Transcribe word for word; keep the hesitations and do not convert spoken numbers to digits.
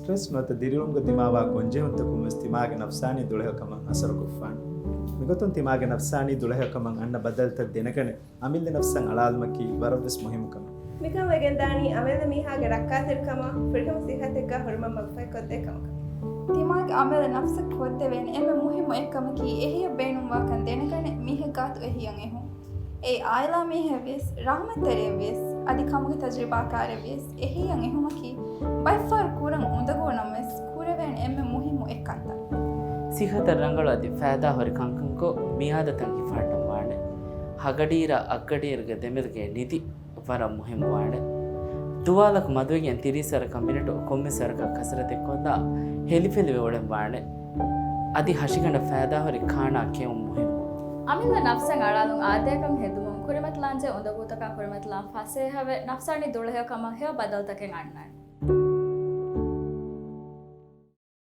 ސްޓްރެސް ނުވަތަ ދިރިއުޅުމުގަ ދިމާވާ ގޮންޖެހުންތަކުން ވެސް ތިމާގެ ނަފްސާނީ ދުޅަހެޔޮކަމަށް އަސަރުކޮށްފާނެ. މިގޮތުން ތިމާގެ ނަފްސާނީ ދުޅަހެޔޮކަމަށް އަންނަ ބަދަލުތައް ދެނެގަނެ، އަމިއްލަ ނަފްސަށް އަޅާލުމަކީ ވަރަށްވެސް މުހިއްމު ކަމެއް. މިކަން ވެގެންދާނީ އަމިއްލަ މީހާގެ ރައްކާތެރިކަމާ ފުރިހަމަ ސިއްހަތެއްގާ ހުރިމަށް މަގުފަހިކޮށްދޭ ކަމަކަށް. ތިމާގެ އަމިއްލަ ނަފްސަށް ކޮށްދެވޭނެ އެންމެ މުހިއްމު އެއްކަމަކީ އެހީއަށް ބޭނުންވާކަން ދެނެގަނެ މީހެއްގާތު އެހީއަށް އެހުން. އެއީ އާއިލާ މީހެއްވިޔަސް، ރަހުމަތްތެރިއެއްވިޔަސް، އަދި ކަމުގެ ތަޖުރިބާކާރެއްވިޔަސް އެހީއަށް އެހުމަކީ ބައެއްފަހަރު ކުރަން އުނދަގޫ ނަމަވެސް ކުރެވޭނެ އެންމެ މުހިއްމު އެއްކަންތައް. ސިއްހަތަށް ރަނގަޅު އަދި ފައިދާހުރި ކަންކަންކޮށް މިއާދަތައް ހިފަހައްޓަން ވާނެ. ހަގަޑިއިރާ އަށްގަޑިއިރުގެ ދެމެދުގެ ނިދި ވަރަށް މުހިއްމުވާނެ. ދުވާލަކު މަދުވެގެން ތިރީސް ވަރަކަށް މިނެޓު ކޮންމެސް ވަރަކަށް ކަސްރަތެއް ކޮށްލާ ހެލިފެލިވެ އުޅެން ވާނެ. އަދި ހަށިގަނޑަށް ފައިދާހުރި ކާނާ ކެއުން މުހިއްމު. އަމިއްލަ ނަފްސަށް އަޅާލުން އާދަޔަކަށް ހެދުމުން ކުރިމަތިލާންޖެހޭ އުނދަގޫތަކާ ކުރިމަތިލާން ފަސޭހަވެ، ނަފްސާނީ ދުޅަހެޔޮކަމަށް ހެޔޮ ބަދަލުތަކެއް އަންނަން.